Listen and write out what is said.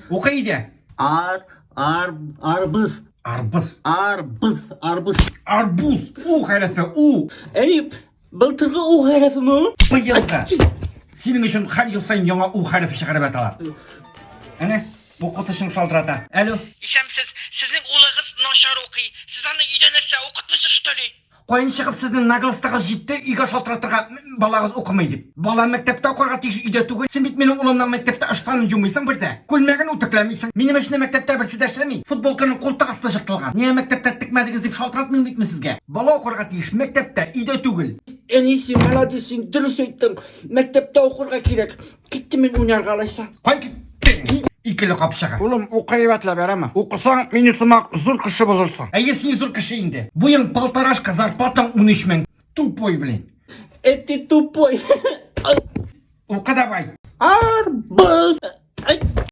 Укы иде. Ар, ар, арбыз. Арбыз. Арбыз, арбыз. Арбуз. У хәрефе, у. Әни, былтыргы У хәрефеме ул? Быелгы. Синең өчен һәр ел саен яңа У хәрефе чыгарып яталар. Әнә, укытучың шалтырата. Әлү. Исәнмесез, сезнең улыгыз начар укый. Сез аны өйдә нәрсә, укытмыйсыз, что ли? Каян чыгып сезнең наглостыгыз җитте өйгә шалтыратырга балагыз укымый дип. Бала мәктәптә укырга тиеш өйдә түгел. Син бит минем улымның мәктәптә ыштанын юмыйсың бер дә. Күлмәген үтүкләмисең. Минем эшне мәктәптә берсе дә эшләми. Футболканың култык асты җыртылган. Нигә мәктәптә текмәдегез дип шалтыратмыйм бит мин сезгә. Бала укырга тиеш мәктәптә, өйдә түгел. Әни, син молодец, син дөрес әйттең. Мәктәптә укырга кирәк. Киттем мин уйнарга алайса. Кай киттең? Икеле капчыгы. Улым, укы әйбәтләп, ярыймы? Укысаң, мине сымак зур кеше булырсың. Әйе, син зур кеше инде. Буең полторашка, зарплатаң 13 мең. Тупой, блин. Э, ты тупой. Укы давай. Арбуз.